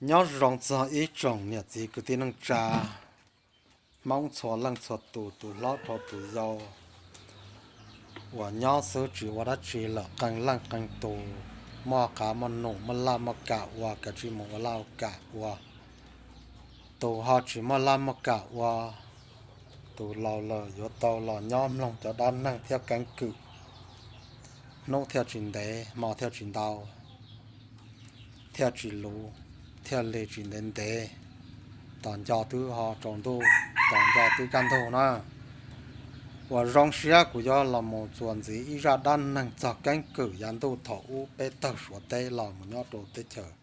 Nyob zoo txog ib tsoom niam txiv kwv tij neej tsa Hmoob txhua leej txhua tus, tus hlob rau tus yau, uas nyob xwb tsis ua dab tsi lawm, qee leej qee tus, muaj qav muaj num, muaj laj muaj kam ua, kav tsij mus ua laj ua kam ua. Tus ho tsis muaj laj muaj kam ua, tus laus lawm, yuav tau los nyob mloog cov dab neeg thiab keeb kwm, hnub thiaj tsis ntev, hmo thiaj tsis ntau, thiaj tsis luv, thiaj li tsis ntev ntev, tom nco twb ho tsaus ntuj, tom nco twb kaj ntug na. Uas zoo siab kuv yuav los mus txuas ntxiv ib zaj dab neeg txog keeb kwm yav ntuj thaum ub peb tawg Suav teb los mus nyob rau teb chaws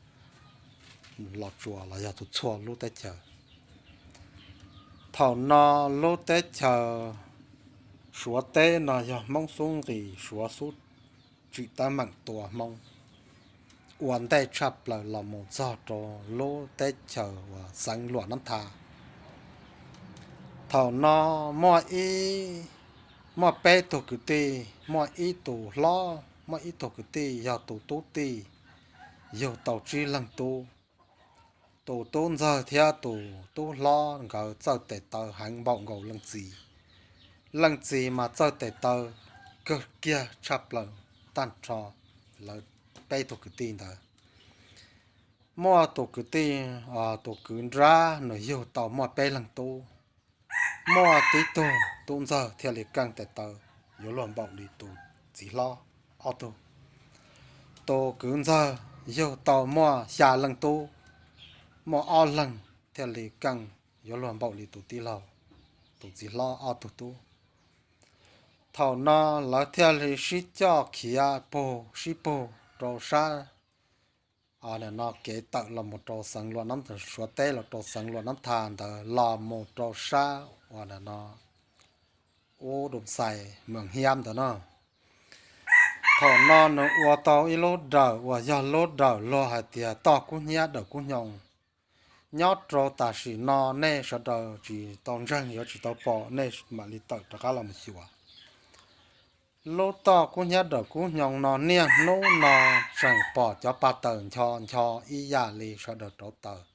Los Tsuas los yog txhua txhua lub teb chaws. Thaum no lub teb chaws Suav teb no yog Hmoob xub nqis, Suav xub tsim teeb meem tua Hmoob ua ntej tshaj plaws los mus txog rau lub teb chaws uas xeev Luam Nab Tha. Thaum no muaj ib, muaj peb tug kwv tij, muaj ib tus hlob, muaj ib tug kwv tij yog tus tub tij yug tau tsib leeg tub. Tus tub ntxawg thiab tus tub hlob nkawd txawj tes taw heev npaum nkaus leej txiv. Leej txiv mas txawj tes taw kawg kiag tshaj plaws tag nrho lawv peb tug kwv tij ntawd. Muaj tus kwv tij, tus kwv nrab nws yug tau muaj peb leeg tub. Muaj tib tug tub ntxawg thiaj li keej tes taw yuav luag npaum li tus txiv hlob ob tug. Tus kwv ntxawg yug tau muaj xya leej tub, muaj ob leeg thiaj li keej yuav luag npaum li tus tij laug, tus txiv hlob ob tug tub. Thaum no lawv thiaj li sib coj khiav pug sib pug rau sab, no kev tawm los mus rau xeev Luam Nab, Suav teb los rau xeev Luam Nab Tha ntawd los mus rau sab uas no ub Doo Xais Mees Hiab ntawd no. Thaum no nws ua tau ib lub dawm uas yog lub dawm luag hais tias toj kub hnyiab dawm kub hnyoo. Nyob rau tam sim no nej sawv daws tsis tau ntseeg yuav tsis tau pom, nej mam li tawm rov qab los mus xyuas. Lub toj kub hnyiab dawm kub hnyoo no niaj hnub no tseem pom cov pa taws ncho ncho ib yam li sawv daws rauv taws.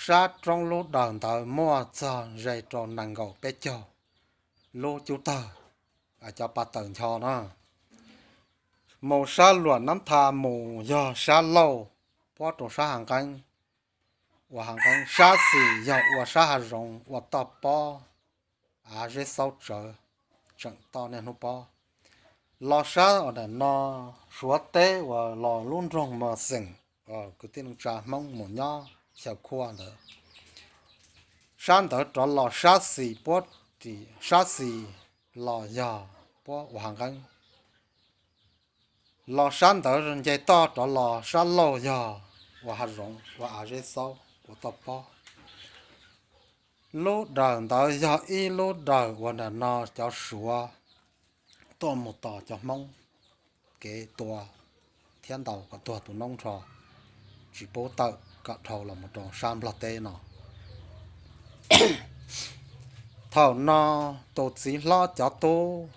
Sab roob lub dawm ntawd muaj txog ze rau nees nkaum peb caug lub cub tawg, cov pa taws ncho no. Mus sab Luam Nab Tha mus yog sab laug puab rau sab hav nqeeb, ua hav nqeeb, sab xis yog ua sab hav zoov ua toj pob, av zeb xaub tsawv, tseem toj niaj hnub pob. Los sab uas no Suav teb uas los lub nroog Mos Xeem, kwv tij neej tsa Hmoob mus nyob xyaw khuaj ntawd. Sab ntawd rov los sab xis puab, sab xis los yog puab ua hav nqeeb. Los sab ntawd nce toj rov los sab laug yog ua hav zoov ua av zeb xaub ua toj pob. Lub dawm ntawd yog ib lub dawm uas ntawm no cov Suav tuaj mus tos cov Hmoob kev tua thiab ntaus kom tuag tu noob nrho, tsis pub tawm kom dhau los mus rau sab Nplog teb no. Thaum no tus txiv hlob cov tub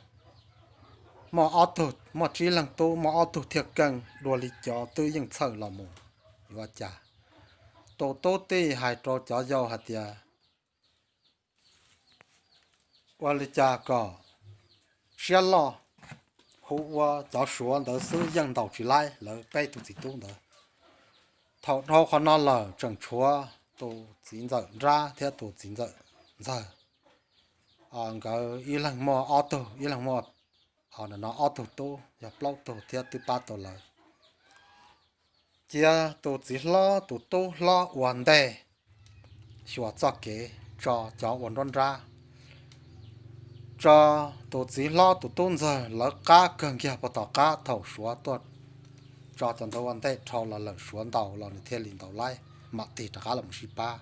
muaj ob tug, muaj tsib leeg tub, muaj ob tug thiaj keej, dua li cov twb yeej txhawj los mus yuav cas. Tus tub tij hais rau cov yau hais tias, ua li cas kom siab loj, hu ua cov Suav ntawd xwb yeej ntaus tsis laib lawv peb tug txiv tub ntawd. Thaum dhau qhov no lawm tseem tshuav tus txiv ntxawm nrab thiab tus txiv ntxawm ntxawg, nkawd ib leeg muaj ob tug, ib leeg muaj no ob tug tub, yog plaub tug thiab twb pab tau lawv. Cia tus txiv hlob tus tub hlob ua ntej xyuas txoj kev tso cov ua nruab nrab, tso tus txiv hlob tus tub ntxawg lawv qab kawg nkiag puag tom qab. Thaum Suav tuaj tso cov ntawd ua ntej dhau los lawm, Suav ntaus los nws thiaj li ntaus laib mam tig rov qab los sib pab.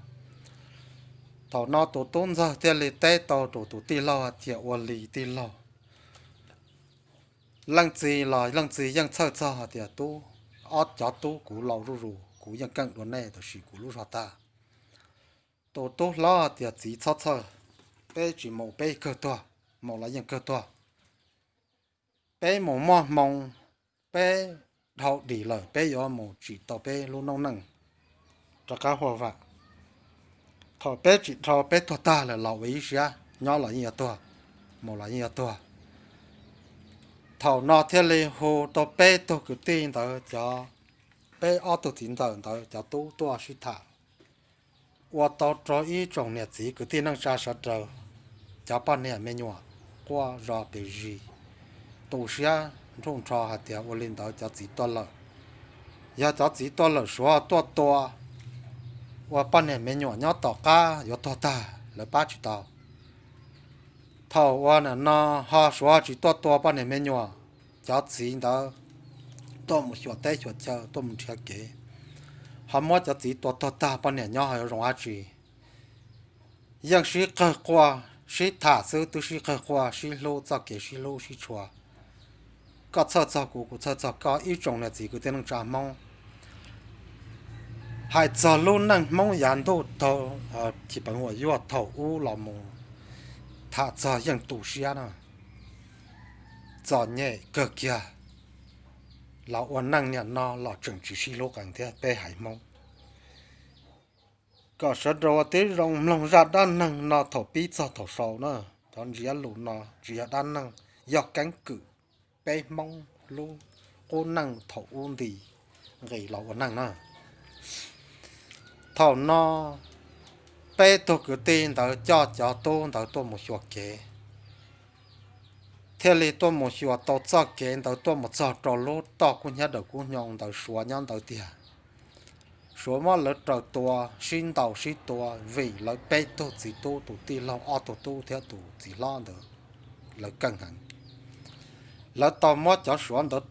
Thaum no tus tub ntxawg thiaj li teb tau rau tus tij laug hais tias, ua li tij laug, leej txiv los leej txiv yeej txhawj txog hais tias tub, ob cov tub kuv laus zuj zus, kuv yeej keej dua nej, tab sis kuv lub zog tag. Tus tub hlob hais tias txiv txhob txhawj, peb tsis mus peb kawg tuag, mus los yeej kawg tuag. Peb mus muaj hmoo, peb dhau dim lawm peb yuav mus tsim tau peb lub noob neej. rov qab huaj vam. Thaum peb tsim dhau peb tuag tag lawm los ua ib siab, nyob los yeej yuav tuag, mus los yeej yuav tuag. Thaum no thiaj li hu tau peb tug kwv tij ntawd cov, peb ob tug txiv ntxawm ntawd cov tub tuaj sib tham, ua tau rau ib tsoom niam txiv kwv tij neej tsa sawv daws cov poj niam me nyuam quaj zos pes zis, tu siab nruj nrho hais tias ua li ntawd cov txiv tuag lawm. Yog cov txiv tuag lawm suav tuaj tua, ua poj niam me nyuam nyob tom qab yuav tuag tag lawv pab tsis tau. Thaum ua nim no ho suav tsis tuaj tua poj niam me nyuam, cov txiv ntawd tuaj mus xyuas teb xyuas chaw tuaj mus nrhiav kev, ho muab cov txiv tua tuag tag poj niam nyob ho yuav zoo dab tsi? Yeej sib qawg quaj, sib tham xwb twb sib qawg quaj sib hlub txoj kev sib hlub sib tshua. Koj txhawj txog kuv, kuv txhawj txog koj, ib tsoom niam txiv kwv tij neej tsa Hmoob. Hais txog lub neej Hmoob yav ntuj thaum, tsis peev huam yuaj thaum ub los mus tham txog yeej tu siab na. Txom nyem kawg kiag, los ua neej niaj no los tseem tsis sib hlub qees thiab peb haiv Hmoob. Kom sawv daws ua tib zoo mloog zaj dab neeg no thaum pib txog thaum sau na. Cov ntsiav lus no tsis yog dab neeg, yog keeb kwm peb Hmoob lub qub neej thaum ub nti nqis los ua neej na. Thaum no peb tug kwv tij ntawd coj cov tub ntawd tuaj mus xyuas kev, thiaj li tuaj mus xyuas tau txoj kev ntawd tuaj mus txog rau lub toj kub hnyiab dawm kub hnyo ntawd suav nyob ntawd tiag. Suav muab lawv raws tua, sib ntaus sib tua vim lawv peb tug txiv tub, tus tij laug ob tug tub thiab tus txiv hlob ntawd, lawv keej heev. Lawv tau muab cov suav ntawd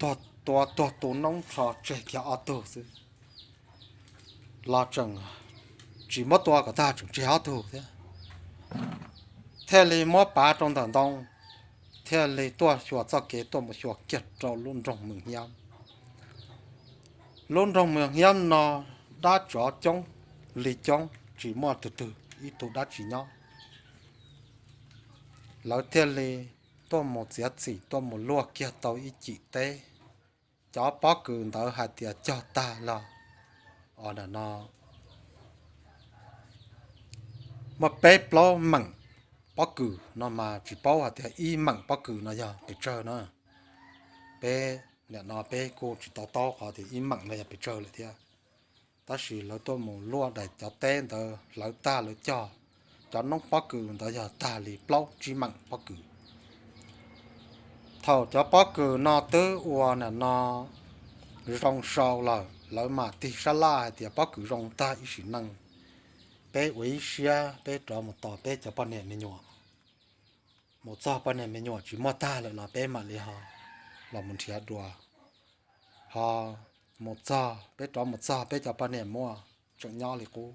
tua tuag tu noob nrho tseg kiag ob tug xwb. Los tseem tsis muab tua kom tag, tseem tseg ob tug thiab. Thiaj li muab pav rau ntawm ntoo, thiaj li tuaj xyuas txoj kev tuaj mus xyuas kiag rau lub nroog Mws Hnyiab. Lub nroog Mws Hnyiab no dab tsov coob li coob, tsis muaj tug twg ib tug dab tsi nyob. Lawv thiaj li tuaj mus txiav txim tuaj mus luaj kiag tau ib cim teb. Cov pob kws ntawd hais tias cog tag los, o, no muaj peb plaub meem pob kws no mas tsis paub hais tias ib meem pob kws no yog pes tsawg na. Peb nim no peb kuj tsis to taub qhov tias ib meem no yog pes tsawg lawm thiab. Tab sis lawv tuaj mus luaj daim cov teb ntawd hlawv tag lawv cog, cov noob pob kws ntawd yog tag li plaub tsib meem pob kws. Thaum cov pob kws no twb ua nim no zoo sau lawm, lawv mam tig sab laj hais tias pob kws zoo tag ib sim neej, peb ua ib siab peb rov mus tos peb cov poj niam me nyuam. Mus txog poj niam me nyuam tsis muaj tag lawm los peb mam li ho los mus nrhiav dua. Ho mus txog, peb rov mus txog peb cov poj niam muaj tseem nyob li qub,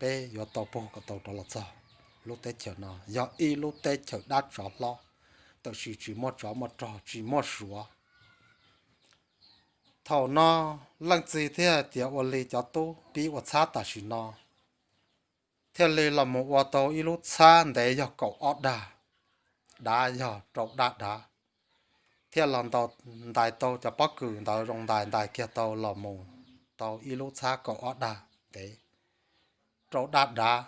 peb yuav tau puag kom tau rov los txog. Lub teb chaws no yog ib lub teb chaws dab tsov hlob, tab sis tsis muaj tsov muaj rog, tsis muaj suav. Thaum no leej txiv thiaj tias ua li cov tub pib ua txhab tam sim no, thiaj li los mus ua tau ib lub txhab ntev yog kaum ob dag, dav yog rau daj dav, thiaj los ntais tau cov pob kws ntawd zoo ntais ntais kiag tau los mus tau ib lub txhab kaum ob dag ntev, rau daj dav,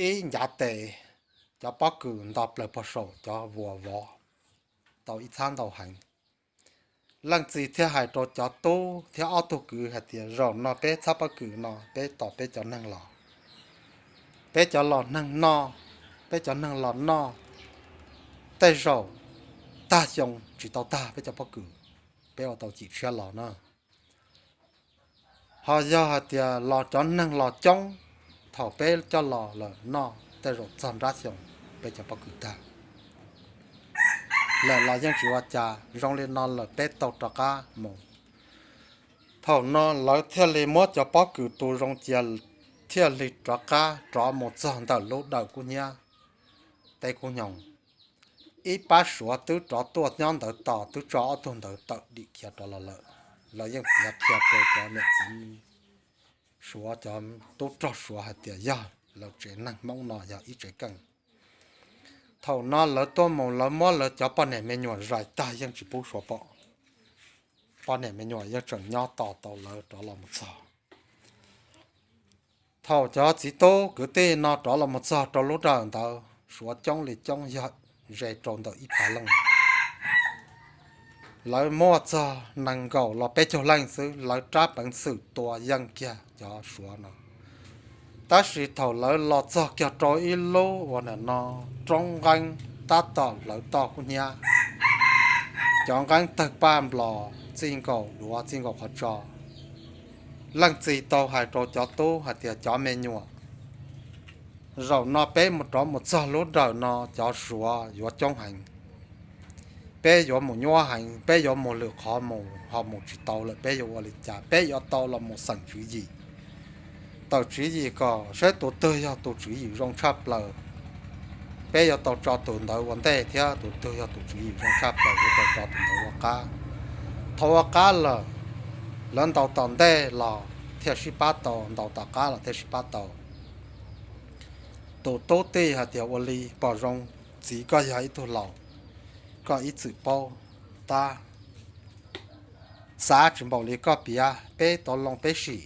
ib ncav tes cov pob kws nto plaws puag saum cov vuas vov tau ib txhab ntau heev. Leej txiv thiaj hais rau cov tub thiab ob tug kwv hais tias zaum no peb txhab pob kws no peb tos peb cov neeg los, peb cov los neeg noj, peb cov neeg los noj, tej zaum tag xyoo tsis tau tag peb cov pob kws, peb ua tau cim tshiab los na. Ho yog hais tias los cov neeg los coob, thaum peb coj los lawm noj tej zaum txog nrab xyoo peb cov pob kws tag lawm los yeej tsis ua cas, zoo li no lawm peb tau rov qab mus. Thaum no lawv thiaj li muab cov pob kws tu zoo cia, thiaj li rov qab rov mus txog ntawm lub dawm kub hnyiab teb kub hnyo. Ib pab suav twb rov tuaj nyob ntawd tos, twb tso ob tug ntawd tawm dim khiav rov los lawm. Lawv yeej piav qhia rau cov niam txiv suav, cov tub rog suav hais tias yog lawv tsev neeg Hmoob no yog ib tsev keej. Thaum no lawv tuaj mus lawv muab lawv cov poj niam me nyuam zais tag yeej tsis pub suav pom. Poj niam me nyuam yeej tseem nyob tos tau lawv rov los mus txog. Thaum cov txiv tub kwv tij no rov los mus txog rau lub dawm ntawd, Suav coob li coob yog ze rau ntawm ib phav leej. Lawv muaj txog nees nkaum los peb caug leej xwb, lawv rab peev xwm tua yeej kiag cov Suav no. Tab sis thaum lawv los txog kiag rau ib lub uas nim no roob nqeeb tab tom hlawv toj kub hnyiab, cov nqeeb tawg paj nplos txij nkaus duav txij nkaus qhov tso. Leej txiv tau hais rau cov tub hais tias, cov me nyuam, zaum no peb mus rov mus txog lub dawm no cov Suav yuav coob heev. Peb yuav mus nyuab heev, peb yuav mus lwm qhov mus ho mus tsis tau lawm, peb yuav ua li cas? Peb yuav tau los mus xeem tswv yim, tawm tswv yim kom saib tus twg yog tus tswv yim zoo tshaj plaws. Peb yuav tau tso tus ntawd ua ntej thiab, tus twg yog tus tswv yim zoo tshaj plaws yuav tau tso tus ntawd ua qab. Thaum ua qab lawm, lawv ntaus tom ntej los thiaj sib pab tau, ntaus tom qab los thiaj sib pab tau. Tus tub tij hais tias, ua li pom zoo, txiv koj yog ib tug laus, koj ib txwm paub tab, xav tsis npaum li koj piav, peb tau loo peb sim.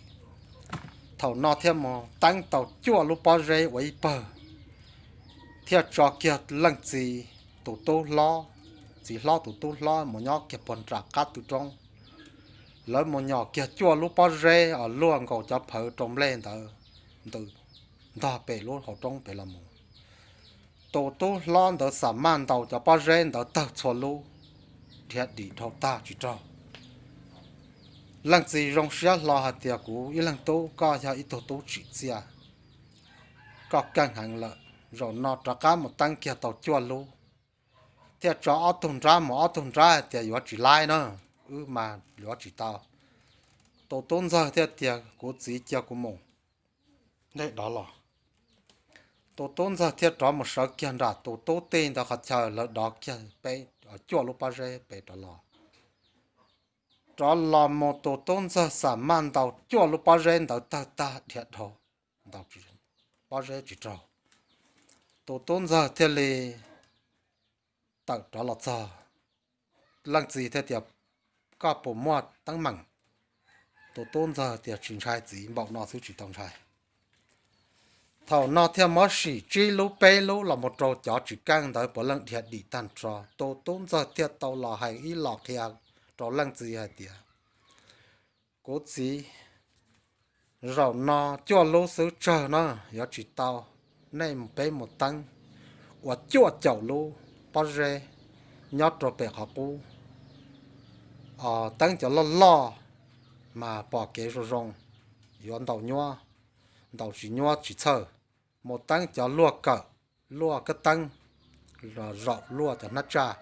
Thaum no thiaj mus teeb tau cuaj lub pob zeb ua ib pawg, thiaj tso kiag leej txiv tus tub hlob, txiv hlob tus tub hlob mus nyob kiag puag nram qab tw roob. Lawv mus nyom kiag cuaj lub pob zeb os, luaj nkaus cov phawv rau nplej ntawd ntws ntog pem lub hauv roob pem los mus. Tus tub hlob ntawd xam maj ntaus cov pob zeb ntawd tawg txhua lub, dhia dim dhau tag tsis raug. Leej txiv zoo siab hlo hais tias, kuv ib leeg tub, koj yog ib tug tub tsim txiaj, koj keej heev lawm, zaum no rov qab mus teeb kiag tau cuaj lub. Thiaj tso ob tug nrab mus, ob tug nrab hais tias, yuav tsis laib na, wb mas yuav tsis tau. Tus tub ntxawg thiaj tias, kuv txiv cia kuv mus dov los. Tus tub ntxawg thiaj rov mus sawv kiag nram tus tub tij ntawd qhov chaw, lawv dov kiag peb cuaj lub pob zeb pem rov los. Rov los mus tus tub ntxawg xam maj ntaus cuaj lub pob zeb ntawd tawg tag dhia dhau, ntaus pob zeb tsis raug. Tus tub ntxawg thiaj li tawm rov los txog. Leej txiv thiaj tias, koj puas muaj teeb meem? Tus tub ntxawg tias, tsis ntshai txiv, npaum no xwb tsis tau ntshai. Thaum no thiaj muab sim tsib lub peb lub los mus rau cov tsis keej ntawd puav leej dhia dim tag nrho. Tus tub ntxawg thiaj tau los hais ib los qhia rau leej txiv hais tias, kuv txiv, zaum no cuaj lub xwb tsawg na, yuav tsis tau, nej peb mus teeb ua cuaj caum lub pob zeb nyob rau pem qhov qub. Teeb cov loj loj mas pom kev zoo zoo, yuav ntaus nyuab, ntaus tsis nyuab tsis txhawj. Mus teeb cov luaj kawm, luaj kab teeb, zaum luaj cov hnab tsaj,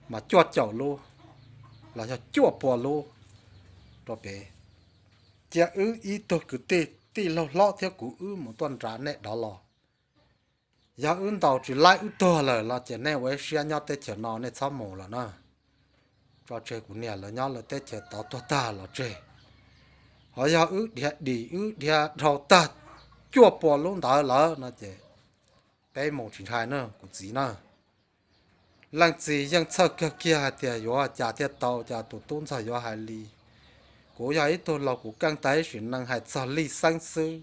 mas cuaj caum lub los yog cuaj pua lub rau pem. Cia wb ib tug kwv tij, tij laug hlob thiab kuv wb mus tuaj nrad, nej dov los. Yog wb ntaus tsis laib wb tuag lawm los ces nej ua ib siab nyob teb chaws no, nej txhob mus lawm na. Tso tseg kuv niam lawv nyob lawv teb chaws tod tuag tag los tseg. Ho yog wb dhia dim wb dhia dhau tag cuaj pua lub ntawd lawm no ces peb mus tsis ntshai na kuv txiv na. Leej txiv yeej txhawj kawg kiag hais tias yuav cas thiaj tau, cas tus tub ntxawg yuav hais li. Kuv yog ib tug laus, kuv keej tag ib sim neej hais txog lij xeeb xwb.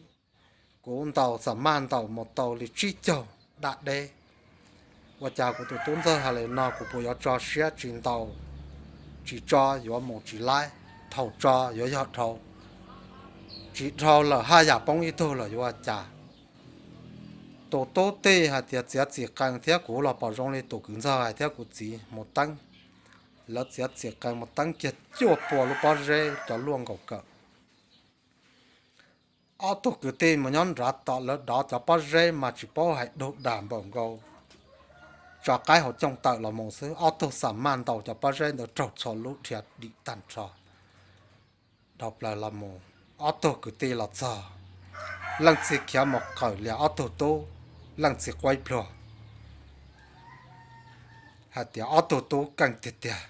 Kuv ntaus xam maj ntaus mus tau li tsib caug dab deb. Ua cas kuv tus tub ntxawg hais li no, kuv puas yuav tso siab tsis ntaus, tsis tso yuav mus tsis laib, dhau tso yuav yog dhau, tsis dhau lawm haj yam poob ib tug lawm yuav ua cas. Tus tub tij hais tias txiav txim qees thiab, kuv los pom zoo li tus kwv ntxawg hais thiab kuv txiv mus teeb. Lawv txiav txim qees mus teeb kiag cuaj pua lub pob zeb cov luaj nkaus kawm. Ob tug kwv tij mus nyob nrad tom lawv dov cov pob zeb mas tsis paub hais dug dag npaum nkaus, tso qaib hauv cooj tawm los mus xwb, ob tug xam maj ntaus cov pob zeb ntawd raug txhua lub dhia dim tag nrho. Dhau plaws los mus, ob tug kwv tij los txog, leej txiv khiav mus qawm lias ob tug tub, leej txiv quaib pluag hais tias ob tug tub keej tiag tiag.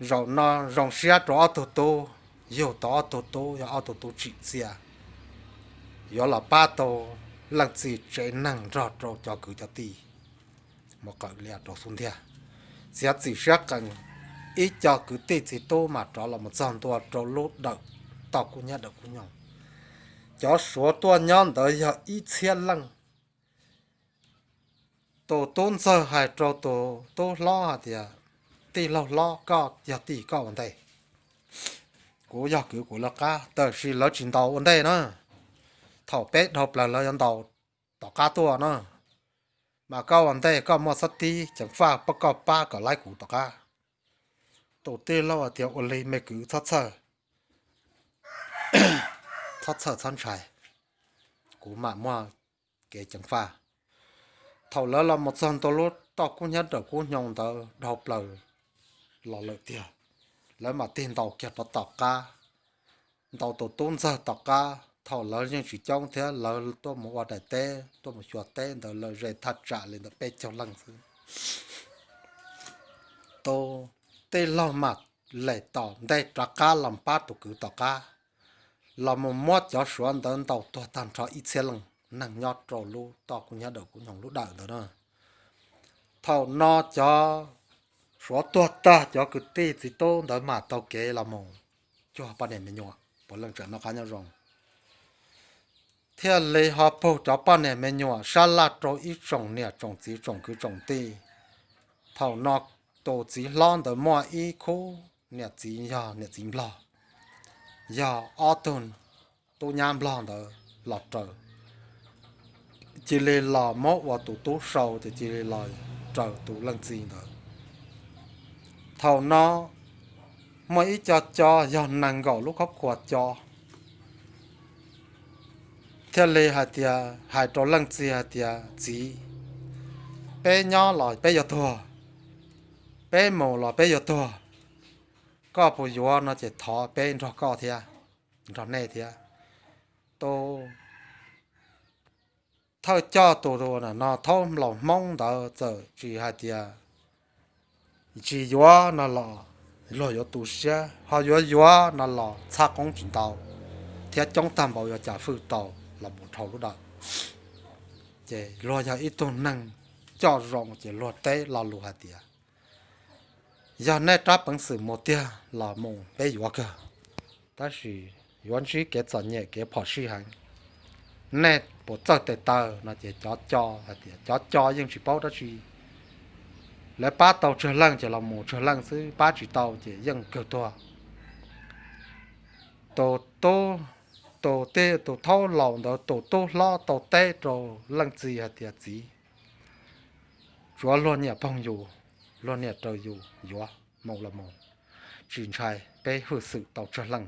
Zaum no zoo siab rau ob tug tub, yug tau ob tug tub yog ob tug tub tsim txiaj, yuav los pab tau leej txiv tsev neeg nrog rau cov kwv cov tij. Mus qawm lias rau xub ntiag, txiav txim siab qees, ib co kwv tij txiv tub mas rov los mus txog ntua rau lub dawm toj kub hnyiab dawm kub nyoog. Cov Suav tuaj nyob ntawd yog ib txhiab leej. Tus tub ntxawg hais rau tus tub hlob hais tias, tij laug hlob, koj yog tij koj ua ntej, kuv yog kwv kuv lawv qab, tab sis lawv tsis ntaus ua ntej na. Thaum peb dhau plaws lawv yuav ntaus tom qab tuaj na. Mas koj ua ntej, koj muaj txhob tib ceev faj, pab koj pab kom laib kuv tom qab. Tus tij laug hais tias, ua li me kwv, txhob txhawj, txhob txhawj txhob ntshai, kuv mam muaj kev ceev faj. Thaum lawv los mus txog ntua lub toj kub hnyiab dawm kub hnyoo ntawd dhau plaws los lawm tiag, lawv mam tig ntaus kiag rov tom qab, ntaus tus tub ntxawg tom qab. Thaum lawv yeej tsis coob thiab, lawv tuaj mus ua daim teb, tuaj mus xyuas teb ntawd lawv ze thaj tsam li ntawm peb caug leej xwb. Tus tij laug mam lem tom ntej rov qab los pab tus kwv tom qab, los mus muab cov Suav ntawd ntaus tuag tag nrho ib txhiab leej neeg nyob rau lub toj kub hnyiab dawm kub hnyoo lub dawm ntawd na. Thaum no cov Suav tuag tag, cov kwv tij txiv tub ntawd mam taug kev los mus cuag poj niam me nyuam puav leej tseem noj qab nyob zoo, thiaj li ho pug cov poj niam me nyuam sab laj rau ib tsoom niam tsoom txiv tsoom kwv tsoom tij. Thaum no tus txiv hlob ntawd muaj ib khub niam txiv, yog niam txiv nplog, yog ob tug tub nyab nplog ntawd los raws, cia li los muab ua tus tub sau ces cia li los raws tus leej txiv ntawd. Thaum no muaj ib co co yog nees nkaum lub khob khuas co, thiaj li hais tias, hais rau leej txiv hais tias, txiv, peb nyob los peb yuav tuag, peb mus los peb yuav tuag, koj puas yuav no ces thov peb nrog koj thiab, nrog nej thiab. Tus thawj coj tus no thaub nplaum hmoob ntawd txawm tsis hais tias tsis yuav no los luag yuav tu siab, ho yuav yuav no los txhaj qoob tsis ntau, thiab coob tag npaum yuav cas hwj tau los mus dhau lub dawm. Ces luag yog ib tug neeg coj zoo ces luag teb lo lus hais tias, yog nej rab peev xwm mus tiag los mus peb yuav kawg, tab sis yuav ntsib kev txom nyem kev phom sij heev. Nej puas txawj tes taw no ces cov co hais tias cov co yeej tsis paub dab tsi, lawv pab tau tsawg leej ces los mus tsawg leej xwb, pab tsis tau ces yeej kawg tuag. Tus tub, tus tij, tus thaub laus ntawd tus tub hlob tau teb rau leej txiv hais tias, txiv, tsuav luag niam phooj ywg, luag niam raws yus yuav mus los mus, tsis ntshai, peb hwj xwm tau tsawg leej,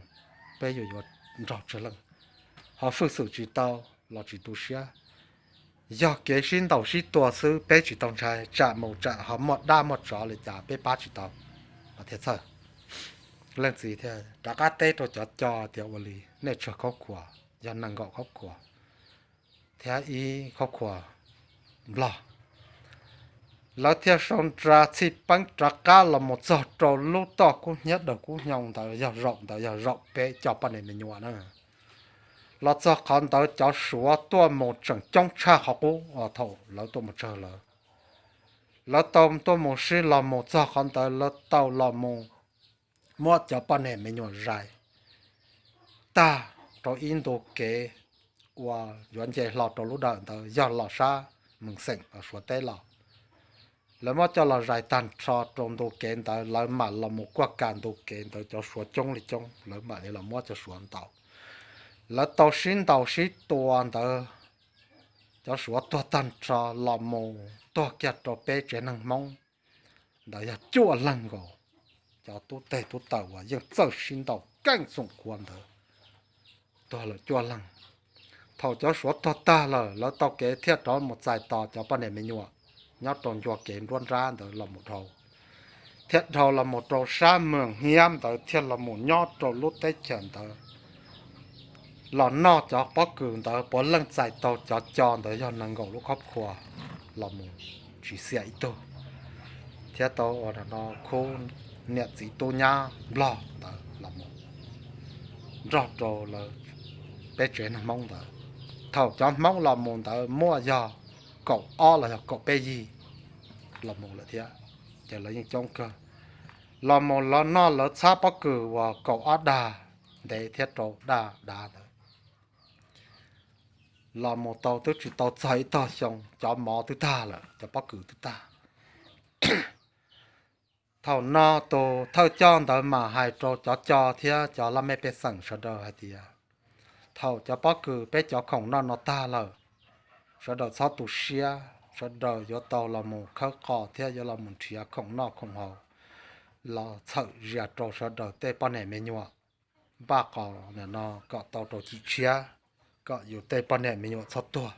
peb yuav yuav nrog tsawg leej, ho hwj xwm tsis tau los tsis tu siab. Yog kev sib ntaus sib tua xwb peb tsis tau ntshai, tsam mus tsam ho muaj dab muaj tsov li cas peb pab tsis tau. Thiaj txhawj. Leej txiv thiaj rov qab teb rau cov co tias, ua li nej tsawg khaub khuas, yog nees nkaum khaub khuas thiab ib khaub khuas nplog. Lawv thiaj sau nra txhij peeb rov qab los mus txog rau lub toj kub hnyiab dawm kub hnyoo ntawd, yog zaum ntawd yog zaum peb coj poj niam me nyuam na. Los txog qhov ntawd cov Suav tuaj mus tseem coob tshaj qhov qub uas thaum lawv tuaj mus tsawg lawv. Lawv tau tuaj mus sib los mus txog qhov ntawd lawv tau los mus muab cov poj niam me nyuam zais tag rau ib ntu kev uas yuav nce hlo rau lub dawm ntawd yog los sab Mees Xeem los Suav teb los. Lawv muab coj los zais tag nrho rau ntu kev ntawd, lawv mam los mus kuaj ka ntu kev ntawd, cov Suav coob li coob, lawv mam li los muab cov Suav ntaus. Lawv tau sib ntaus sib tua ntawd, cov Suav tuag tag nrho los mus tuag kiag rau peb tsev neeg Hmoob ntawd yog cuaj leeg nkaus. Cov tub teg tub taws uas yeej txawj sib ntaus keej xoom kua ntawd tuag lawm cuaj leeg. Thaum cov Suav tuag tag lawm, lawv tau kev thiaj rov mus txais tos cov poj niam me nyuam nyob rau ncua kev nruab nrab ntawd los mus dhau, thiaj dhau los mus rau sab Mees Hiab ntawd thiaj los mus nyob rau lub teb chaws ntawd los noj cov pob kws ntawd, puav leej txais tau cov co ntawd yog nees nkaum lub khob khua los mus tsis xiam ib tug, thiab tau ua no khub niam txiv tub nyab nplog ntawd los mus nrog rau lawv peb tsev neeg Hmoob ntawd. Thaum cov Hmoob los mus ntawd muaj yog kaum ob los yog kaum peb yig los mus lawm thiab, ces lawv yeej coob kawg. Los mus los noj lawv txhab pob kws uas kaum ob dag ntev thiab rau dag dav ntawd. los mus tau twb tsis tau txog ib tog xyoo, cov mov twb tag lawm, cov pob kws twb tag. Thaum no tus thawj coj ntawd mas hais rau cov coj thiab cov laj mej pej xeem sawv daws hais tias, thaum cov pob kws peb cov khoom noj no tag lawm, sawv daws txhob tu siab, sawv daws yuav tau los mus khawb qos thiab yuav los mus nrhiav khoom noj khoom haus los txhawm zias rau sawv daws tej poj niam me nyuam, npaj qos no kom tau rau cim tshiab, kom yus tej poj niam me nyuam txhob tuag.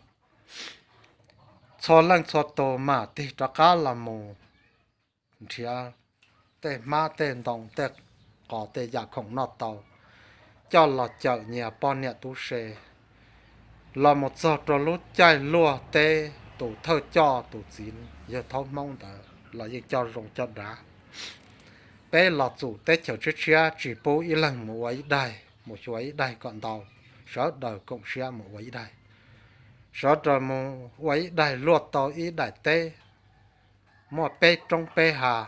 Txhua leej txhua tus mam tig rov qab los mus nrhiav tej hmab tej ntoo tej qos tej yam khoom noj tau, coj los cawm nyias poj niam tub se. Los mus txog rau lub caij luaj teb, tus thawj coj tus txiv yawg Thaub Hmoob ntawd los yeej coj zoo coj dav. Peb los txum teb chaws tshiab tshiab tsis pub ib leeg mus ua ib daig, mus xyuas ib daig kom ntau, sawv daws koom siab mus ua ib daig. Sawv daws mus ua ib daig luaj tau ib daim teb, muaj peb roob peb hav,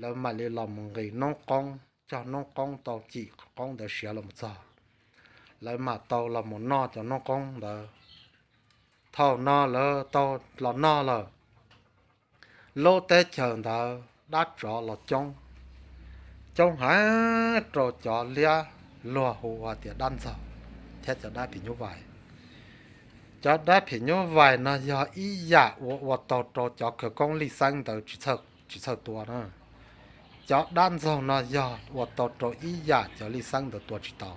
lawv mam li los mus nqis noob qoob, cog noob qoob tau cim qoob ntawd siav los mus txog, lawv mam tau los mus noj cov noob qoob ntawd. Thaum no lawv tau los noj lawm, lub teb chaws ntawd dab tsov los coob, coob heev rau cov liab luag hu ua tias dab ntxaug thiab cov dab phim nyuj vais. Cov dab phim nyuj vais no yog ib yam uas ua tau rau cov khawv koob lij xeeb ntawd tsis txhawj tua na. Cov dab ntxaug no yog ua tau rau ib yam cov lij xeeb ntawd tua tsis tau,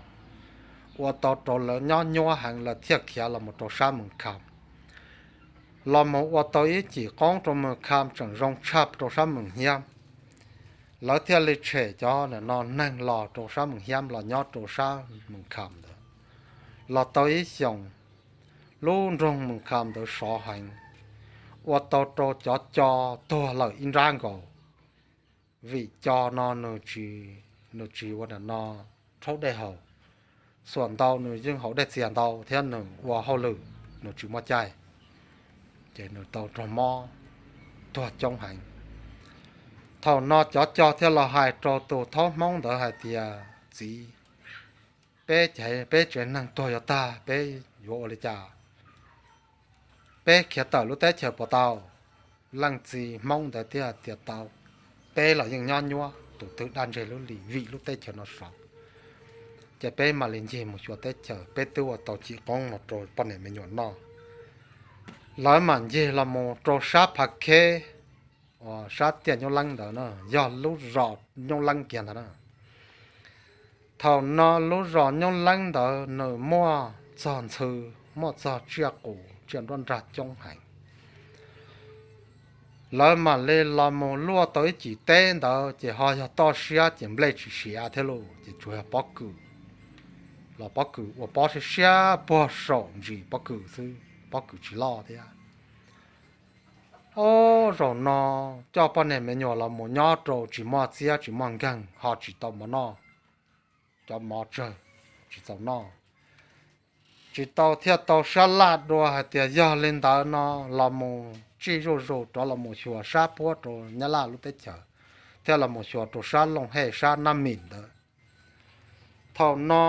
ua tau rau lawv nyob nyuab heev lawv thiaj khiav los mus rau sab Moos Kham. Los mus ua tau ib cim qoob rau Moos Kham tseem zoo tshaj rau sab Moos Hiab, lawv thiaj li tshem cov no neeg los rau sab Moos Hiab los nyob rau sab Moos Kham ntawd. Los tau ib xyoos, lub nroog Moos Kham ntawd sov heev, ua tau rau cov co tuag lawm ib nrab nkaus. Vim co no nws tsis, nws tsis ua no rhaub dej haus, xuam ntau nws yeej haus dej txias ntau thiab nws ua hauj lwm, nws tsis muaj caij, ces nws tau raug mob tuag coob heev. Thaum no cov co thiaj los hais rau tus Thaub Hmoob ntawd hais tias, txiv, peb ces peb tsev neeg tuag yuav tag, peb yuav ua li cas? Peb khiav tawm lub teb chaws puas tau? Leej txiv Hmoob ntawd thiaj tias tau, peb los yeej nyob nyuab, tus twg daj ntseg lub li, vim lub teb chaws no sov, ces peb mam li ncig mus xyuas teb chaws, peb twb ua tau cim qoob los rau poj niam me nyuam noj. Lawv mam ncig los mus rau sab Phav Kheb, uas sab tiaj Nyoob Leeb ntawd na, yog lub zos Nyoob Leeb kiag ntag na. Thaum no lub zos Nyoob Leeb ntawd nws muaj txog ntxhw, muaj txog tsiaj qus tsiaj nruab nrag coob heev. Lawv mam li los mus luaj tau ib cim teb ntawd ces ho yog toj siab ces nplej tsis siav thiab lauj, ces tsuas yog pob kws, los pob kws ua pob siab siab puag saum ntsis pob kws xwb, pob kws tsis loj thiab. Ob zaug no coj poj niam me nyuam los mus nyob rau tsis muaj txiab tsis muaj nkeeg ho tsis tau mov noj, cov mov tsawg tsis txaus noj, tsis tau thiaj tau sab laj dua hais tias yog li ntawd no los mus tsij zuj zus rov los mus xyuas sab puab rau Nyab Laj lub teb chaws, thiaj los mus xyuas rau sab Looj Hej sab Nab Mim ntawd. Thaum no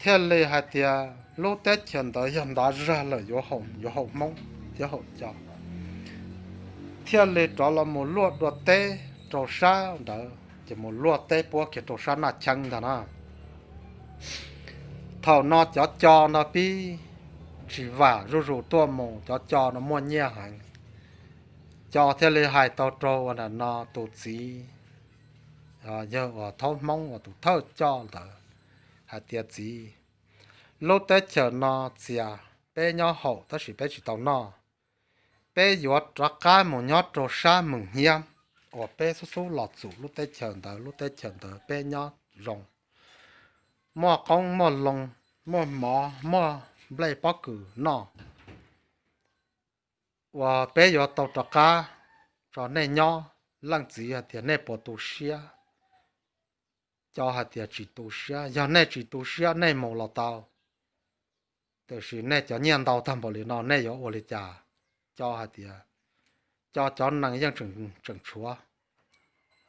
thiaj li hais tias lub teb chaws ntawd yog ntav zag lawm, yuav haum Hmoob thiab haum Co, thiaj li rov los mus luaj dua teb rau sab ntawd ces mus luaj teb puab kiag rau sab Naj Cheeb ntag na. Thaum no cov Co no pib tsis vam zuj zus tuaj mus, cov Co no muaj nyiaj heev. Co thiaj li hais tau rau ua no tus txiv, yawg uas Thaub Hmoob uas tus thawj coj ntawd hais tias, txiv, lub teb chaws no txias, peb nyob haum tab sis peb tsis tau noj. Peb yuav rov qab mus nyob rau sab Moos Hiab uas peb xub xub los txum lub teb chaws ntawd, lub teb chaws ntawd peb nyob zoo, muaj qoob muaj loo, muaj mov muaj nplej pob kws noj, uas peb yuav tau rov qab tso nej nyob. Leej txiv hais tias, nej puas tu siab? Co hais tias, tsis tu siab. Yog nej tsis tu siab nej mus los tau, tiam sis nej cov nyiaj ntau tag npaum li no nej yuav ua li cas? Co hais tias, Co cov nees yeej tseem tshuav,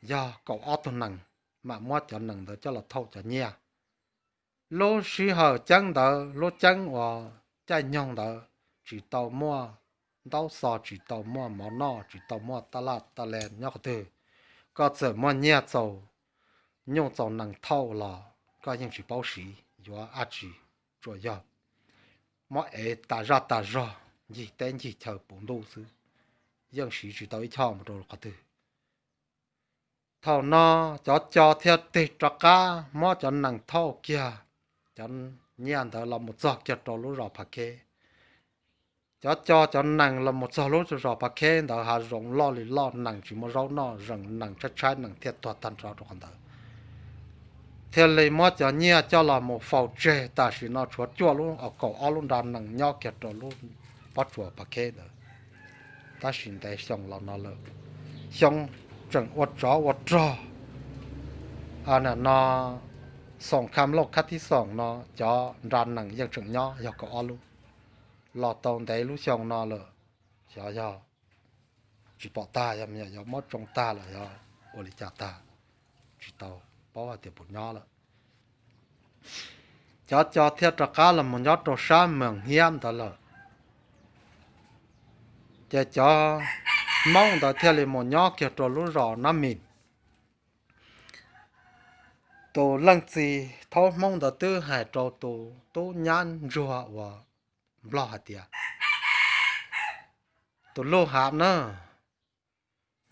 yog kaum ob tug nees, mam muab cov nees ntawd coj los thauj cov nyiaj. Lub sij hawm ceeb ntawd, lub ceeb uas caij nyoog ntawd tsis tau muaj ntaub xov, tsis tau muaj mov noj, tsis tau muaj taj laj taj le nyob qhov twg, koj txawm muaj nyiaj txaus nyuj txaus nees thauj los koj yeej tsis paub siv yuav dab tsi, tsuas yog muab ev tas zaj tas zog ncig teb ncig chaw puv ntuj xwb, yeej siv tsis tau ib choj mus rau qhov twg. Thaum no cov co thiaj tig rov qab muab cov nees thauj kiag cov nyiaj ntawd los mus txog kiag rau lub zos Phav Kheb. Cov co cov nees los mus txog lub zos Phav Kheb ntawd, hav zoov loj li loj, nees tsis muaj zaub noj, zeem nees tshaib tshaib, nees thiaj tuag tag nrho rau qhov ntawd. Thiaj li muab cov nyiaj coj los mus faus tseg, tam sim no tshuav cuaj lub, kaum ob lub nra nees nyob kiag rau lub pob tsuas Phav Kheb ntawd. Tab sis ntev xyoo los no lawm, xyoo tseem ua tsov ua rog no, Xoom Kham Lauj Khab Tib Xoom no cov nra nees yeej tseem nyob yog kaum ob lub. Los tau ntev lub xyoo no lawm, xyov yog tsis pom tag, yog me nyuam yog mob tsoo tag los yog ua li cas tag, tsis tau paub hais tias puas nyob lawm. Cov co thiaj rov qab los mus nyob rau sab Moos Hiab ntawd lawm. Ces cov Hmoob ntawd thiaj li mus nyob kiag rau lub zos Nab Mis. Tus leej txiv thaub Hmoob ntawd twb hais rau tus tub nyab ntsuag uas Nplog hais tias, tus Luj Hav na,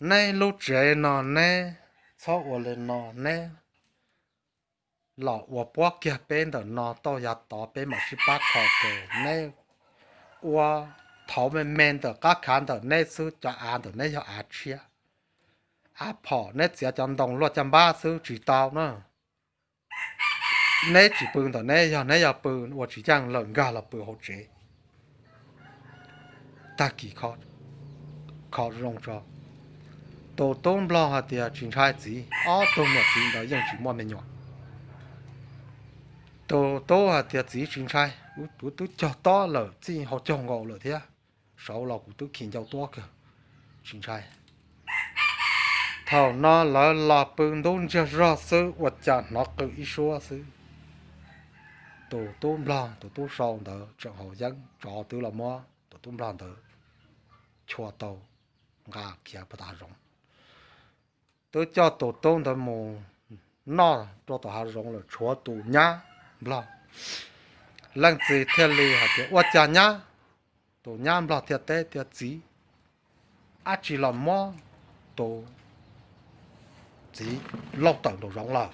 neb lub tsev no neb txhob ua li no, neb los ua puab kiag peb ntawm no tau yav tod peb mam sib pab kho tes, neb ua thauv me me ntawm qab khav ntawm neb xwb, cov av ntawm neb yog av tshiab, av phom, neb txiav cov ntoo luaj caj npab xwb tsis tau na. Neb tsis pw ntawm neb, yog neb yog pw ua tsis yeej lawm nkag los pw hauv tsev. Tag kis kho zoo tso. Tus tub Nplog hais tias tsis ntshai txiv, ob tug niam txiv ntawd yeej tsis muaj me nyuam. Tus tub hais tias txiv tsis ntshai, kuv twb cog tob lawm, txij hauv caug nkaus lawm thiab, saud los kuv twb khi ncau tuab kawg, tsis ntshai. Thaum no lawv los pw ntub ntsiag zog xwb ua cas hnov qw ib suab xwb. Tus tub Nplog tus tub sau ntawd tseem haus yeeb, tsov twb los muab tus tub Nplog ntawd chua tau, nqa khiav puag tom hav zoov. Twb coj tus tub ntawd mus noj rau tom hav zoov lawm, tshuav tus nyab Nplog. Leej txiv thiaj li hais tias ua cas nyab? Tus nyab Nplog thiaj teb tias txiv, dab tsi los muab tus txiv lauj tawm nraum zoov lawm.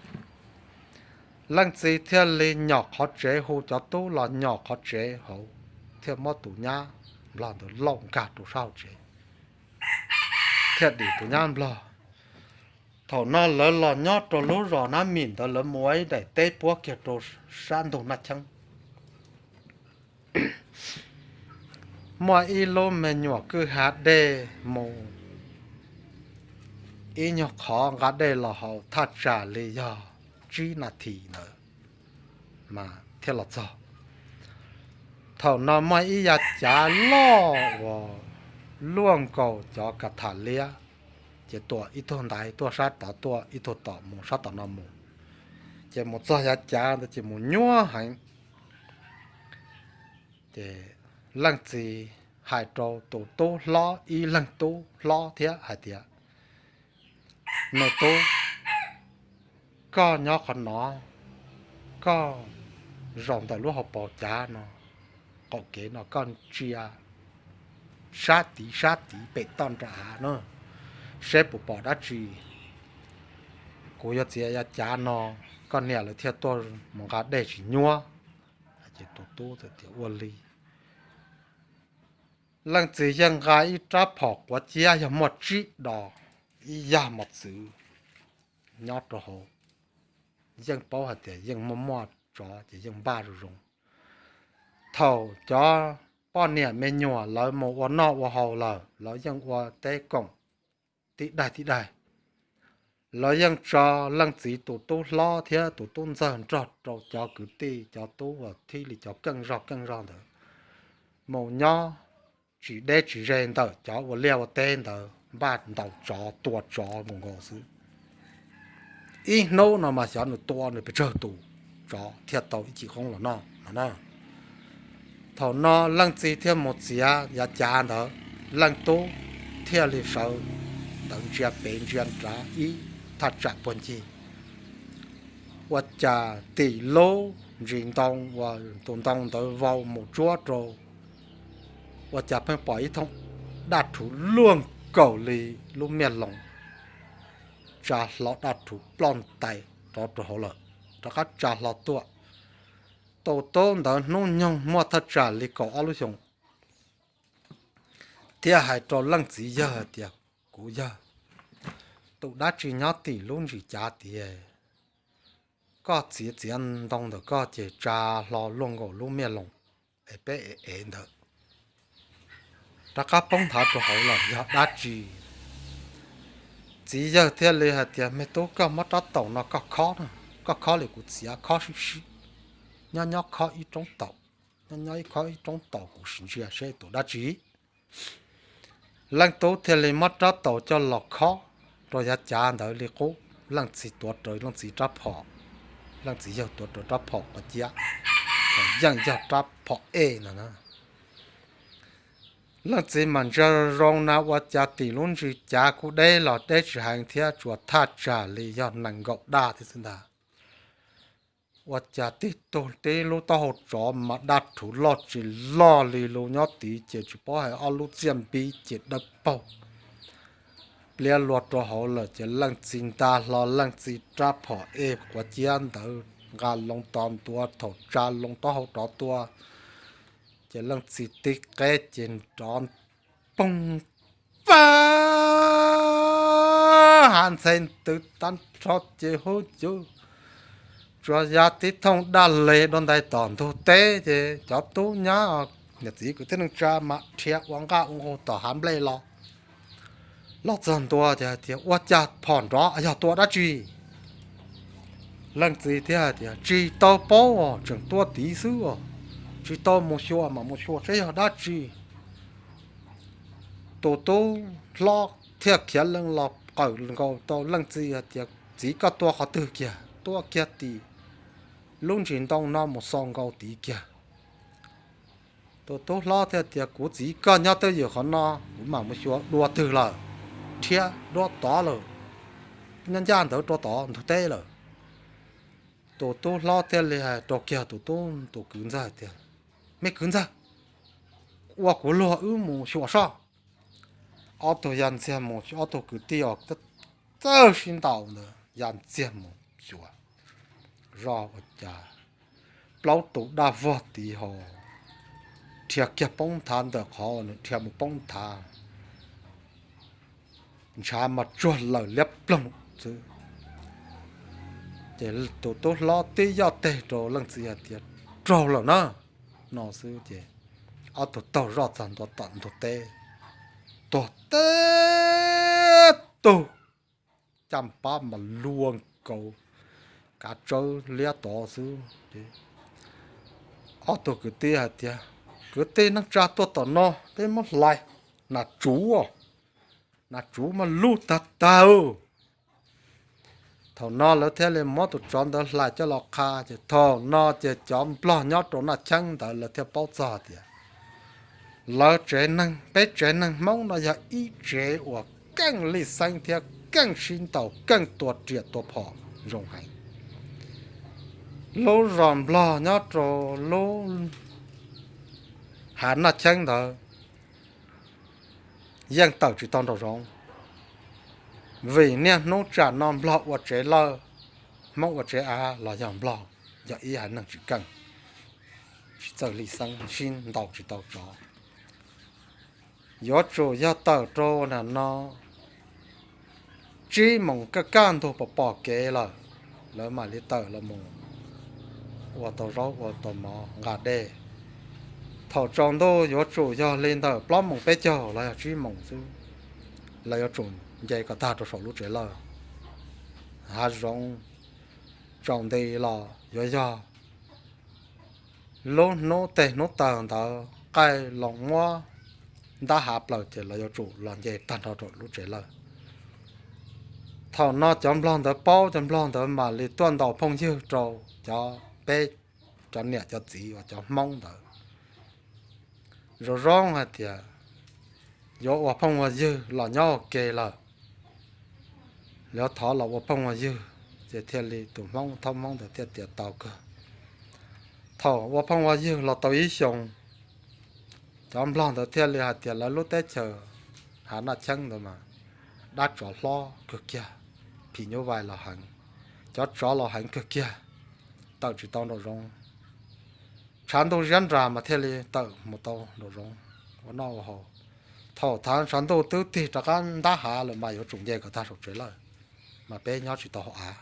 Leej txiv thiaj li nyom qhov tsev, hu cov tub los nyom qhov tsev hauv, thiaj muab tus nyab Nplog ntawd lauj nkag rau sab hauv tsev, thiaj dim tus nyab Nplog. Thaum no lawv los nyob rau lub zos Nab Mis ntawd, lawv mus ua ib daim teb puab kiag rau sab ntug Naj Cheeb. Muaj ib lub me nyuam kwj ha dej mus ib nyuag qhov nqa dej los haus thaj tsam li yog tsib nas this ntawd mas thiaj los txog. Thaum no muaj ib yav cav loj uas luaj nkaus cov ka tham liab, ces tuam ib tug ntaiv tuaj sab tod tuaj, ib tug tom mus sab tom no mus, ces mus txog yav cav ntawd ces mus nyuab heev. Ces leej txiv hais rau tus tub hlob, ib leeg tub hlob thiab hais tias, me tub, koj nyob qhov no, koj zaum ntawm lub hauv paus cav no, qaum kev no koj ntsia sab tid sab tid pem toj nram hav no, seb puas pom dab tsi. Kuv yuav txiav yav cav no, koj niam lawv thiaj tuaj mus nqa dej tsis nyuab. Ces tus tub txawm tias ua li. Leej txiv yeej nqa ib rab phom quav ciab yog muaj tsib dos, ib yag mos txwv nyob rau hauv, yeej paub hais tias yeej muaj muaj tsov ces yeej npaj zoo zoo. Thaum cov poj niam me nyuam lawv mus ua noj ua haus lawm, lawv yeej ua teb koom tib daig tib daig. Lawv yeej tso leej txiv tus tub hlob thiab tus tub ntxawg nrog rau cov kwv tij cov tub uas thib li cov keej zog keej zog ntawd mus nyob tsis deb tsis ze ntawm cov ua liaj ua teb ntawd, npaj ntaus tsov tua tsov nkaus nkaus xwb. Ib hnub no mas xyov nws tua nws pes tsawg tus tsov thiaj tau ib cim qoob los noj no na. Thaum no leej txiv thiaj mus txiav yav cav ntawd, leej tub thiaj li sawv ntawd ntsia pem ntsia nrad ib thaj tsam puag ncig. Ua cas tim lub ntsis ntoo uas tus ntoo ntawd vau mus tsuab rau, ua cas pheej pom ib thooj daj rhuv luaj nkaus li lub miaj loos, tsa hlo daj rhuv ploj ntais rov rau hauv lawm, rov qab tsa hlo tuaj. Tus tub ntawd hnub nyoog muaj thaj tsam li kaum ob lub xyoos, thiaj hais rau leej txiv yawg hais tias, kuv yawg, tus dab tsi nyob tim lub ntsis cav tiag, koj txiav txiav ntoo ntawm koj ces tsa hlo luaj nkaus lub miaj loos es peb ev ev ntawd rov qab poob nthav rau hauv los yog dab tsi? Txiv yawg thiaj li hais tias, me tub, koj muab rab taus no koj khob, koj khob li kuv txiav, khob sib sib, nyob nyob khob ib roob taus, nyob nyob ib khob ib roob taus kuv sim ntsia seb tus dab tsi. Leej tub thiaj li muab rab taus coj los khob rau yav cav ntawd li qub, leej txiv tuav rawv leej txiv rab phom, leej txiv yawg tuav rawv rab phom quav ciab, yeej yog rab phom ej no na. Leej txiv mam ntsia zoo na ua cas tim lub ntsis cav kuj deb los deb tsis heev thiab, tsuas thaj tsam li yog nees nkaum daj thiab xwb ntag. Ua cas tib tug tib lub taub hau tsov mas daj rhuv loj tsis loj li lus nyob tid ces tsis paub hais ob lub txiaj npib ces dawb paug pliav luag rau hauv lawm ces leej txiv nta hlo leej txiv rab phom ej quav ciab ntawd nqa loo tos ntua, thaum tsa loo taub hau rov tua ces leej txiv tib qeb ces nrov poog pag, hav ntxhe ntws tag nrho ces hub cuv, tsuas ya tib thooj daj les dua ntais tom ntug teb ces cov tub nyab, niam txiv kwv tij neej tsa mas dhia ua nqaj ua nqug tom hav nplej los. Los txog ntua ces hais tias, ua cas phom nrov, yog tua dab tsi? Leej txiv thiaj hais tias, tsis tau paub os, tseem tuaj tiv xwb os, tsis tau mus xyuas, mam mus xyuas seb yog dab tsi. Tus tub hlob thiaj khiav leej los qawm nkaus tau leej txiv hais tias, txiv, koj tuaj qhov twg kiag? Tuaj kiag tim lub ntsis ntoo no mus xaus nkaus tid kiag. Tus tub hlob thiaj tias, kuv txiv, koj nyob twj ywm qhov no, kuv mam mus xyuas. Dua twg lawm? Rhiab duab tod lawm, nyob ncaj ntawd rau tod ntug teb lawm. Tus tub hlob thiaj li hais rau kiag tus tub, tus kwv ntxawg tias, me kwv ntxawg, ua kuv luag wb mus xyuas soj. Ob tug ya ntxiag mus, ob tug kwv tij os, txawj sib ntaus ntawd ya ntxiag mus xyuas zoj ua cas plaub tus daj vog tiv hos, dhia kiag poob nthav ntawm qhov uas nws dhia mus poob nthav, ntshav mas tsuag lawm liab ploog xwb. Ces tus tub hlob tib yoj teg rau leej txiv hais tias, raug lawm na, no xwb ces ob tug taug zoj txog ntua tom ntug teb, tuag teb tug, caj npab mas luaj nkaus kav tsawb liab tod xwb. Ob tug kwv tij hais tias, kwv tij neej tsa tuaj tom no peb muab hlais, nas tsuv, nas tsuv mas luj tag tag. Thaum no lawv thiaj li muab tus tsov ntawd hlais coj los qha ces thaum no ces cov nplog nyob rau Naj Cheeb ntawd lawv thiaj paub txog tias lawv tsev neeg, peb tsev neeg Hmoob no yog ib tsev uas keej lij xeeb thiab keej sib ntaus keej tua riam tua phom zoo heev. Lub zos nplog nyob rau lub hav Naj Cheeb ntawd yeej tawm tsis tau nraum zoov, vim niaj hnub tsam no nplog ua tsev lawj, Hmoob ua tsev av los yog nplog, yog ib haiv neeg tsis keej, tsis txawj lij xeeb, sib ntaus tsis tau tsov. Yuav tsum yog tawm rau nram no tsib moos kaj kaj ntug pom pom kev lawm, lawv mam li tawm los mus ua tau zaub ua tau mov nqa dej. Thaum tsaus ntuj yuav tsum yog li ntawm plaub moos peb caug los yog tsib moos xwb, lawv yuav tsum nce kom tag rau saum lub tsev lawj. Hav zoov tsaus nti los yuav yog lub hnub tej hnub taw ntawd qaij los muab ntab hav plaws ces lawv yuav tsum los nce tag nrho rau lub tsev lawj. Thaum no cov nplog ntawd paub, cov nplog ntawd mam li tuaj ntaus phooj ywg rau cov, peb cov niam cov txiv uas cov Hmoob ntawd, zoo zoo hais tias yuav ua phooj ua ywg los nyob ua ke lawm, yuav thov los ua phooj ua ywg. Ces thiaj li tus Hmoob, thaub Hmoob ntawd thiaj tias tau kawg. Thaum ua phooj ua ywg los tau ib xyoos, cov Nplog ntawd thiaj li hais tias lawv lub teb chaws Hav Naj Cheeb ntawd mas dab tsov hlob kawg kiag, phim nyuj vais los heev, cov tsov los heev kawg kiag, tawm tsis tau nraum zoov. Tshav ntuj ziab nras mas thiaj li tawm mus tau nraum zoov ua noj ua haus. Thaum thav tshav ntuj twb tig rov qab ntab hav lawm mas yuav tsum nce kom tag saum tsev lawm, mas peb nyob tsis tau hauv av.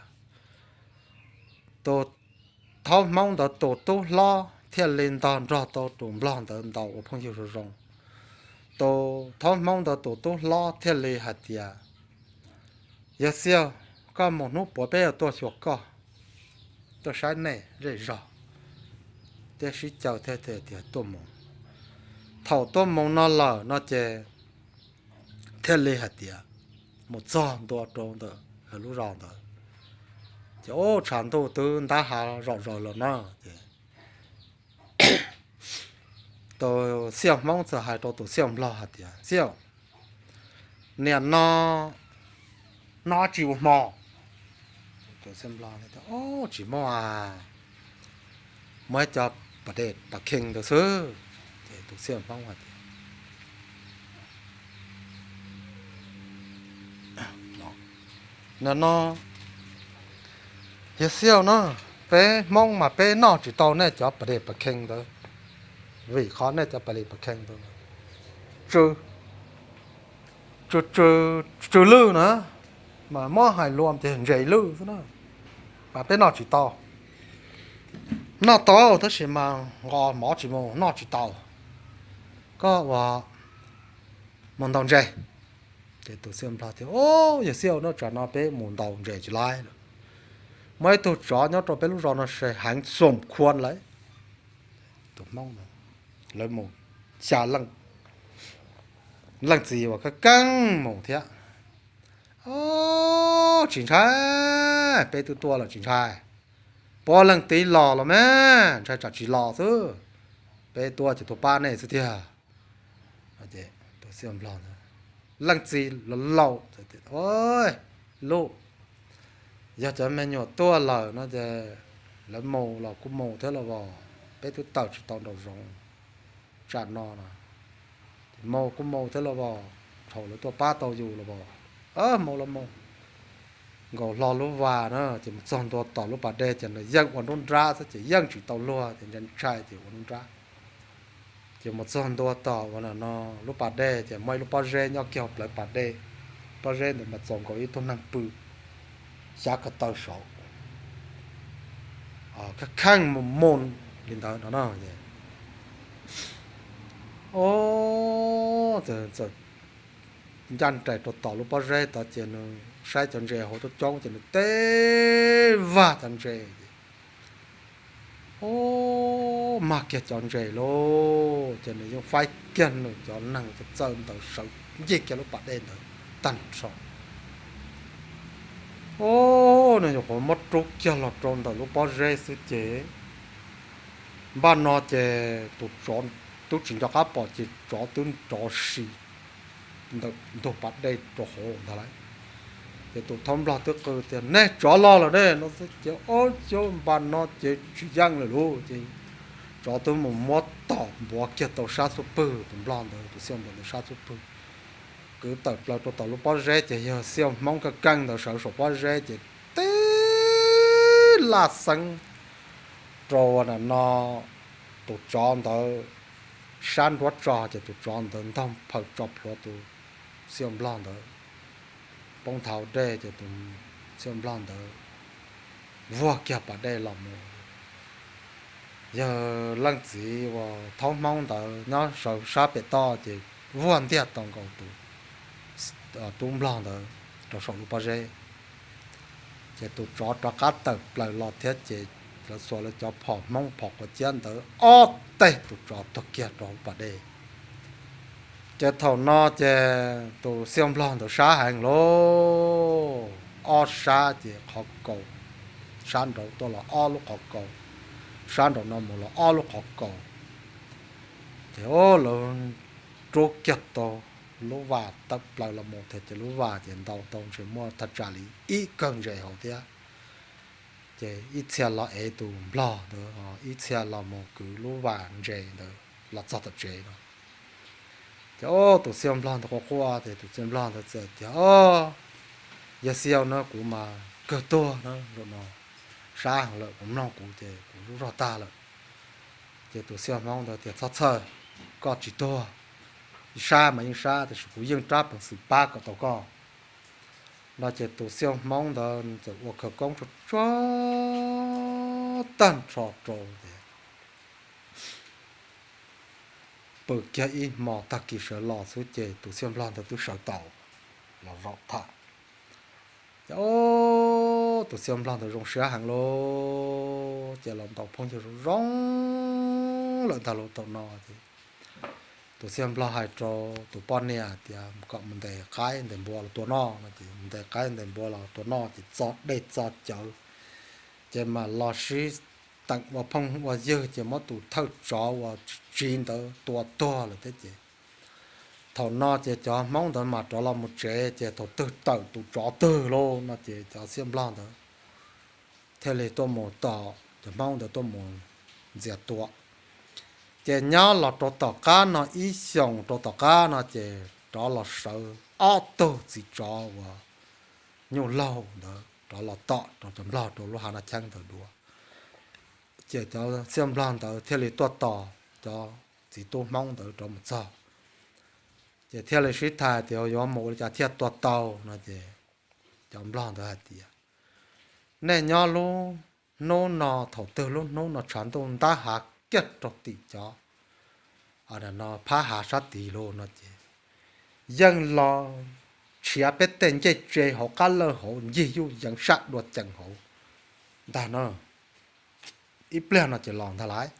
Tus thaub Hmoob ntawd tus tub hlob thiaj li ntog nrog tau tus Nplog ntawd ntaus ua phooj ywg zoo zoo. Tus thaub Hmoob ntawd tus tub hlob thiaj li hais tias, Yawg Xiaj, koj mus hnub puav peb yuav tuaj xyuas koj, tuaj saib nej zej zog. Thiaj sib caw thiaj tias tuaj mus. Thaum tuaj mus no lawm no ces thiaj li hais tias mus txog ntua rau ntawm lub zos ntawd, ces ub, tshav ntuj twb ntab hav zom zaws los na. Ces tus Xiaj Hmoob txawm hais rau tus Xiaj Nplog hais tias, Xiaj, niam no noj tsis ua hmo? Tus Xiaj Nplog, Tsis muaj, muaj ib co pas dej pas kheej ntawd xwb. Ces tus Xiaj Hmoob hais tias, Nim no, Yawg Xiaj na, peb Hmoob mas peb noj tsis tau nej cov pas dej pas kheej ntawd, vim qhov nej cov pas dej pas kheej ntawd tsw, tsw, tsw, tsw lwj na, mas muab hais lus ces ntses lwj xwb na, mas peb noj tsis tau. Noj tau tab sis mas nqos mov tsis mus, noj tsis tau. Koj ua mus ntaus ntses. Ces tus Xiaj Nplog tias, Au, Yawg Xiaj, no tsam no peb mus ntaus ntses tsis laib lawm. Muaj ib tug tsov nyob rau peb lub zos no se heev xoom khuam lawm. Tus Hmoob, lawv mus xya leej, leej txiv uas keej keej mus thiab. Au, tsis ntshai, peb twb tuaj lawm tsis ntshai. Puav leej tiv los los mas ntshai tsam tsis los xwb. Peb tuaj ces tuaj pab nej xwb tiag. Tus Xiaj Nplog, leej txiv laus laus, Lub, yog cov me nyuam tuaj lawm no ces lawv mus los kuj mus thiab los as, peb twb tawm tsis tau nraum zoov tsam no no. Mus kuj mus thiab los as, thaum lawv tuaj pab tau yus los as, mus los mus. Nkaus hlo lub vas na ces mus txog ntua tom lub pas dej ces nws yeej ua nruab nrab xwb ces yeej tsis tau luag ces ntshai ntshai ces ua nruab nrab. Ces mus txog ntua tom ua no lub pas dej ces muaj ib lub pob zeb nyob kiag hauv plawv pas dej. Pob zeb ntawd mas txaus nkaus ib tug neeg pw xyav ko taw saud, kheej kheej mus mus li ntawd no no. Ub, txawm ncaj nraim rau tom lub pob zeb tod ces nws saib cov ntses hauv coob coob ces nws teb vag cov ntses ces, ub, mag kiag cov ntses lauj, ces nws yeej faib kiag nws cov neeg ces txawm ntawd sawv ncig kiag lub pas dej ntawd tag nrho. Ub, nws nyuam qhuav muab rub kiag los rau ntawm lub pob zeb xwb ces npaj no ces tus tsov twb tsis nco qab pom ces tsov twb rov si ntawm ntug pas dej rau hauv ntag lauj. Ces tus thaub nplog twb qw tias, Nej tsov los lawm ne, no xwb ces ob cov npaj no ces tsis yeej lawm lauj. Ces tsov twb mus muab tom npuav kiag tau sab xub pwg, tus nplog ntawd, tus xiaj nplog ntawd sab xub pwg, kwv tawm plaws rau tom lub pob zeb ces yog xiaj hmoob kaj keej ntawd sawv saum pob zeb ces tib laj xeeb rau no tus tsov ntawd sab nruab tso ces tus tsov ntawd ntog phaws tso plhuav tus xiaj nplog ntawd poob nthav dej ces tus xiaj nplog ntawd vuag kiag pas dej los mus. Yawg leej txiv uas thaub hmoob ntawd nyob sawv sab pem toj ces vuag ntiag tau nkaus tus tub nplog ntawd rau saum lub pob zeb. Ces tus tsov rov qab tawm plaws los thiab ces lawv xuas lawv cov phom hmoob phom quav ciab ntawd ob teg tus tsov tuag kiag rau hauv pas dej. Ces thaum no ces tus xiaj nplog ntawd sab heev lauj, ob sab ces qhov kaus, sab nraud tuaj los ob lub qhov kaus, sab nraum no mus los ob lub qhov kaus. Ces lawv rub kiag tau lub vas tawm plaws los mus tiag ces lub vas ces ntaus tau ntshe muaj thaj tsam li ib kawm ntses hauv thiab. Ces ib txhia los ev tus nplog ntawd, ib txhia los mus kwv lub vas ntses ntawd los txog tom tsev no. Ces tus xiaj nplog ntawd quaj quaj ces tus xiaj nplog ntawd txawm tias, Yog xiaj na, kuv mas kawg tuag na, zaum no sab heev lawm, kuv mloog kuv ces kuv zog tag lawm. Ces tus xiaj hmoob ntawd tias, Txhob txhawj, koj tsis tuag. Sab mas yeej sab, tiam sis kuv yeej rab peev xwm pab kom tau koj no. Ces tus xiaj hmoob ntawd txawm ua khawv koob tsuag tsuag tag nrho rau ces pw kiag ib hmo tag kis sawv los xwb ces tus xiaj nplog ntawd twb sawv tau los zaum tham. Ces tus xiaj nplog ntawd zoo siab heev lauj, ces los ntaus phooj ywg zoo zoo lawm ntag lauj. Thaum no ces tus xiaj nplog hais rau tus poj niam tias kom mus ntes qaib ntes npua los tua noj no, ces mus ntes qaib ntes npua los tua noj ces txo dej txo cawv, ces mam los sib teem ua phooj ua ywg ces muab tus thawj tsov uas tsiv ntawd tua tuag lawm thiab ces thaum no ces cov hmoob ntawd mam rov los mus tsev, ces thaum twg tawm tus tsov twg lauj no ces cov xiaj nplog ntawd thiaj li tuaj mus tom cov hmoob ntawd tuaj mus ntxias tua. Ces nyob los rau tom qab no ib xyoos rau tom qab no ces rov los sawv ob tug txiv tsov uas nyuj laug ntawd rov los tom rau cov nplog rau lub hav naj cheeb ntawd dua. Ces cov xiaj nplog ntawd thiaj li tuaj tos cov txiv tub hmoob ntawd rov mus txog, ces thiaj li sib tham tias yuav mus ua li cas thiaj tua tau no ces cov nplog ntawd hais tias, Nej nyob lub hnub no, thaum twg lub hnub no tshav ntuj ntab hav kiag rau tim cov no phab hav sab tid lauj no ces yeej los tshiav peb tej ncej tse hauv qab lawj hauv ncig yuj yeev sab dua cees hauv ntag no. Ib pliag no ces los ntag lauj.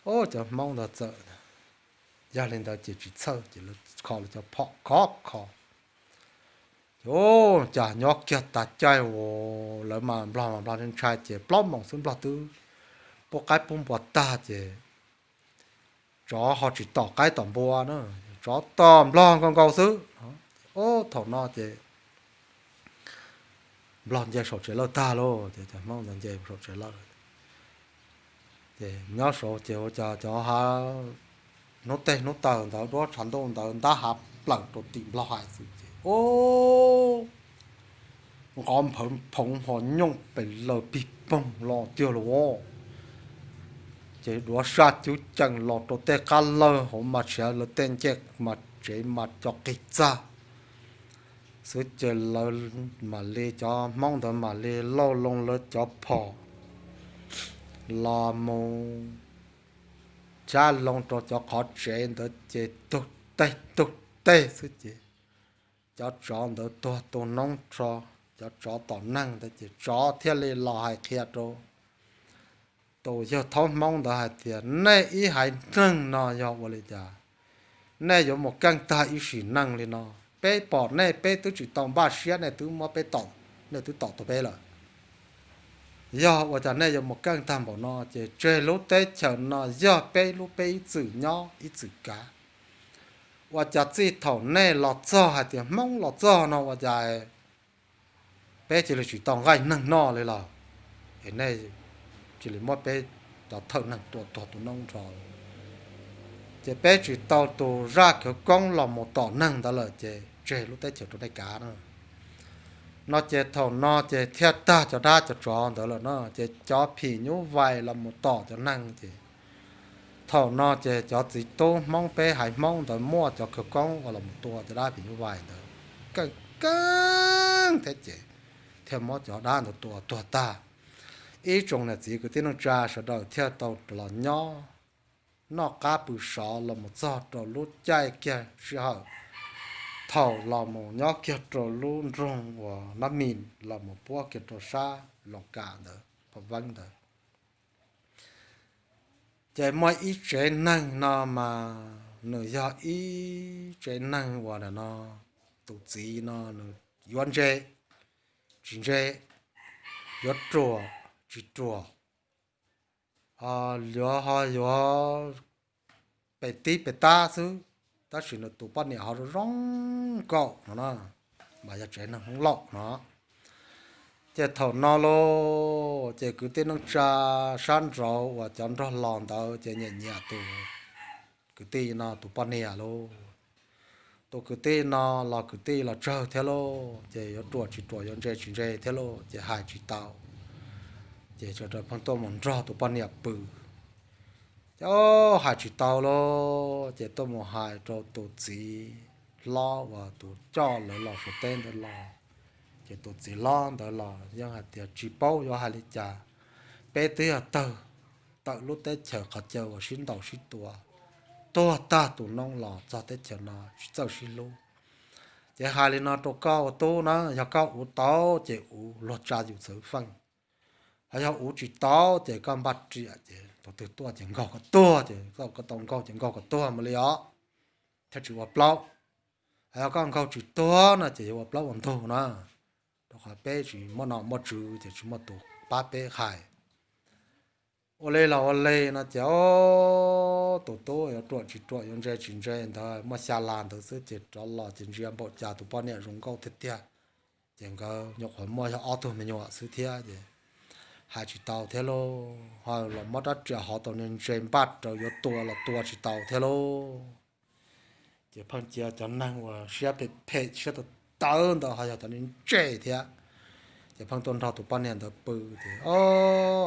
Cov hmoob ntawd txawm, yog li ntawd ces tsis txhawj ces lawv kho lawv cov phom khov kho. Ces cas nyob kiag tas caij uas lawv mas nplog mas nplog ntshai ces plaub moos xwb nplog twb pub qaib pub npua tag ces tsov ho tsis tom qaib tom npua na, tsov tom nplog nkaus nkaus xwb. Thaum no ces nplog nce saum tsev lawj tag lauj, ces cov hmoob ntawd nce saum tsev lawj ces nyob saud ces ua cas cov hav hnub tej hnub taw ntawd duab tshav ntuj ntawd ntab hav plaws rau tim nplog hais xwb ces nqov nphawv phoov ho nyooj pes lawg pig poog los tiag lauj. Ces duav sab cub cees los rau tej qab lawj hauv mas tshiav lawv tej ncej mas tsev mas cov qig txag xwb ces lawv mam li cov hmoob ntawd mam li lauj loo lawv cov phom los mus cab loo rau cov qhov tsev ntawd ces tug teg tug teg xwb ces cov tsov ntawd tuag tu noob rho. Cov tsov tom neeg ntawd ces tsov thiaj li los hais qhia rau tus yawg thaub hmoob ntawd hais tias, Nej ib haiv neeg no yog ua li cas nej yuav mus keej tag ib sim neej li no? Peb pom nej peb twb tsis tau npaj siab nej twb muab peb tom, nej twb tom tau peb lawm. Yog ua cas nej yuav mus keej tag npaum no? Ces tseg lub teb chaws no yog peb lub, peb ib txwm nyob ib txwm kav. Ua cas txij thaum nej los txog hais tias hmoob los txog no ua cas peb cia li tsis tau nqaij neeg noj li los, es nej cia li muab peb cov thawj neeg tua tuag tu noob nrho. Ces peb tsis tau tus zaj khawv koob los mus tom neeg ntawd lawm ces tseg lub teb chaws rau nej kav na. No ces thaum no ces thiaj tag cov dab cov tsov ntawd lawm no ces cov phim nyuj vais los mus tom cov neeg ces thaum no ces cov txiv tub hmoob peb haiv hmoob ntawd muaj cov khawv koob uas los mus tua cov dab phim nyuj vais ntawd keej keej thiab ces thiaj muab cov dab ntawd tua tuag tag. Ib tsoom niam txiv kwv tij neej tsa sawv daws thiaj tau los nyob noj qab pw sov los mus txog rau lub caij kiag sij hawm thaum los mus nyob kiag rau lub nroog uas Nab Mis los mus puab kiag rau sab Loos Kam ntawd, Pham Veeb ntawd. Ces muaj ib tsev neeg no mas nws yog ib tsev neeg uas no tus txiv no nws yuav ntse tsis ntse, yuav ruam tsis ruam, yuav ho yuav pem tib pem tab xwb, tab sis nws tus poj niam ho zoo zoo nkauj no na, mas yog tsev neeg Hmoob Lauj no. Ces thaum no lauj, ces kwv tij neej tsa sab nraud uas cov nrog los ntawd ces nyiam nyiam tus kwv tij no tus poj niam lauj. Tus kwv tij no los kwv tij los tsawg thiab lauj, ces yuav ruam tsis ruam yuav ntse tsis ntse thiab lauj, ces hais tsis tau. Ces sawv daws pheej tuaj mus nrog tus poj niam pw. Ces hais tsis tau lauj, ces tuaj mus hais rau tus txiv hlob uas tus coj lawv los Suav teb ntawd los. Ces tus txiv hlob ntawd los yeej hais tias tsis paub yuav hais li cas, peb twb yog tawg tawm lub teb chaws qhov chaw uas sib ntaus sib tua, tuag tag tus noob los txog teb chaws no tsis txawj sib hlub. Ces hais li no rau koj ua tub na, yog koj uv tau ces uv luag tsa yus txawv feej, ho yog uv tsis tau ces koj npaj riam, ces tus twg tuaj ces nkaug kom tuag, ces koj tau nkaug ces nkaug kom tuag mus li os, thiaj tsis ua plaub. Ho yog koj nkaug tsis tuag no ces yuav ua plaub ua ntug na, rau qhov peb tsis muaj nom muaj tswv ces tsis muaj tus pab peb hais. Ua li los ua li no ces tus tub yuav ruam tsis ruam yuav ntse tsis ntse ntawd muaj xya las ntawd xwb ces rov los ces ntsia npaum cas tus poj niam zoo nkauj tiag tiag. Ces nkawd nyuam qhuav muaj yog ob tug me nyuam xwb thiab ces hais tsis tau thiab lauj, ho los muab rab riam hov tau ntse ntse npaj raws yuav tua los tua tsis tau thiab lauj. Ces pheej cia cov neeg uas siab phem phem siab tawv tawv ntawd ho yog cov ntse thiab. Ces pheej tuaj nrog tus poj niam ntawd pw, ces o,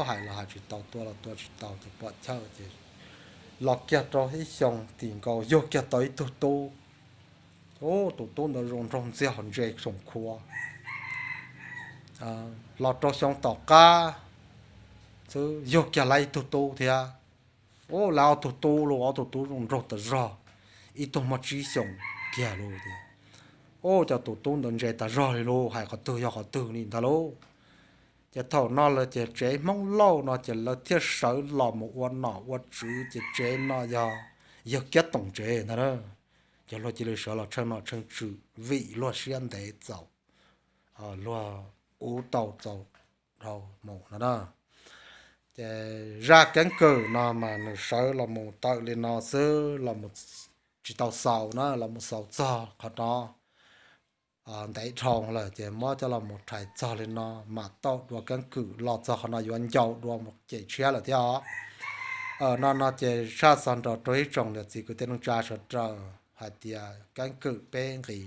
hais los hais tsis tau tua los tua tsis tau ces pom chaw ces los kiag rau ib xyoo tim nkaus yug kiag tau ib tug tub. Tus tub ntawd zoo nraug ntxiag ho ntse xoom khuav. Los rau xyoo tom qab xwb yug kiag lawv ib tug tub thiab. Ua lawv ob tug tub los ob tug tub zoo nraug tas zog, ib tug muaj tsib xyoos kiag lauj. Ua cas tus tub ntawd ntse tas zog li lauj, hais qhov twg yog qhov twg li ntag lauj. Ces thaum no lawm ces tsev Hmoob Lauj no ces lawv thiaj sawv los mus ua nom ua tswv ces tsev no yog yawg Kiab Toom tsev ntag na. Ces luag cia li sawv los tsheej nom tsheej tswv vim luag siab ntev txaus, luag uv tau txaus dhau mus no na. Ces zaj keeb kwm no mas nws sawv los mus tawm li no xwb, los tsis tau xaus na, los mus xaus txog qhov no ntev dhau lawm ces muab coj los mus rhais txog li no mam tau dua keeb kwm los txog qhov no yuav ncau dua mus ces tshiab lawm thiab os. No no ces tshaj xov nrog rau ib tsoom niam txiv kwv tij neej tsa sawv daws hais tias keeb kwm peb nqis